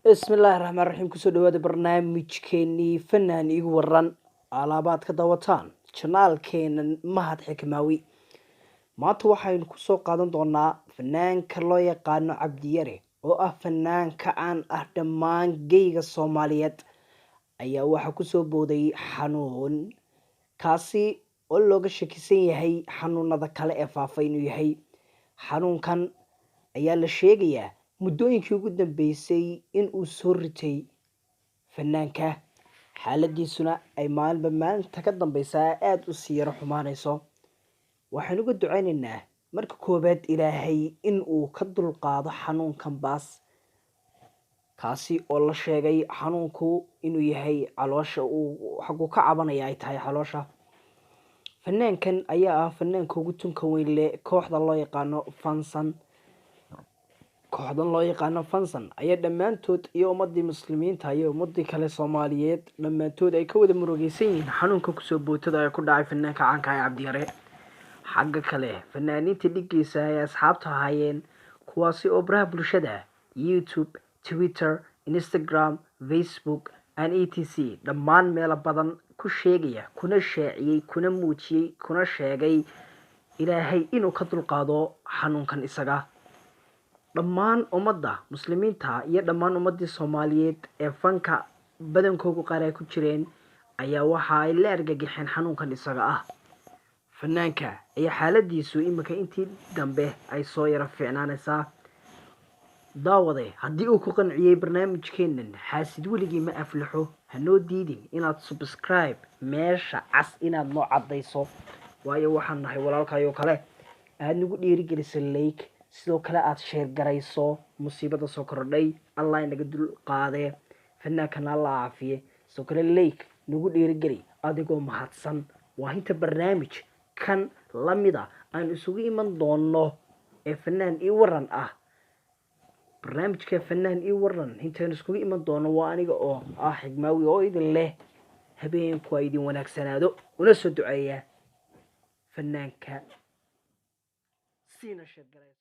Bismillaahi raxmaan raxiim. Kusoo dhawaada barnaamijkeenii Fanaan Iigu Waran, alaabaad ka daawataan janaalkeena Mahad Xikmaawi. Maanta waxaynu kusoo qaadan doonaa fanaanka loo yaqaano Cabdiyare, oo ah fanaanka caan ah dhammaan geyga Soomaaliyeed, ayaa waxaa kusoo booday xanuun, kaasi oo looga shakisan yahay xanuunada kale ee faafa inuu yahay. Xanuunkan ayaa la sheegayaa muddooyinkii ugu dambeysay in uu soo ritay fanaanka, xaaladiisuna ay maalinba maalinta ka dambeysa aada u sii yaro xumaanayso. Waxaan uga ducaynaynaa marka koowaad Ilaahay in uu ka dulqaado xanuunkan baas, kaasi oo la sheegay xanuunku inuu yahay caloosha, uu xaguu ka cabanaya ay tahay caloosha. Fanaankan ayaa ah fanaanka ugu tunka weyn leh kooxda loo yaqaano Fansan. Kooxdan loo yaqaano Fansan ayaa dhammaantood iyo ummadii muslimiinta iyo ummadii kale Soomaaliyeed dhammaantood ay ka wada murugeysan yihiin xanuunka kusoo bootada ee ku dhacay fanaanka caanka ah ee Cabdiyare. Xagga kale, fanaaniinta dhigiisa ay asxaabta ahaayeen, kuwaasi oo baraha bulshada YouTube, Twitter, Instagram, Facebook and etc dhammaan meelo badan ku sheegaya, kuna shaaciyey, kuna muujiyey, kuna sheegay Ilaahay inuu ka dulqaado xanuunkan isaga. Dhammaan ummadda muslimiinta iyo dhammaan ummadii Soomaaliyeed ee fanka badankoogu qaar ay ku jireen ayaa waxa ay la argagaxeen xanuunkan isaga ah. Fanaanka ayaa xaaladiisu iminka intii dambe ay soo yaro fiicnaanaysaa. Daawade, haddii uu ku qanciyey barnaamijkeenan, xaasid weligii ma aflaxo, hanoo diidin inaad subscribe meesha cas inaad noo caddayso, waayo waxaan nahay walaalkaayoo kale. Aada nagu dhiirigelisa like, sidoo kale aada share garayso. Musiibada soo kordhay Allah inaga dul qaadee, fanaankana Alla caafiye. Sidoo kale like nagu dhiirigeli adigoo mahadsan. Waa inta barnaamij kan lamida aan isugu iman doono ee Fanaan Ii Waran ah. Barnaamijka Fanaan Ii Waran intaynu iskugu iman doono, waa aniga oo ah Xigmaawi oo idin leh habeenku ay idin wanaagsanaado, una soo duceeya fanaanka, siina share garayso.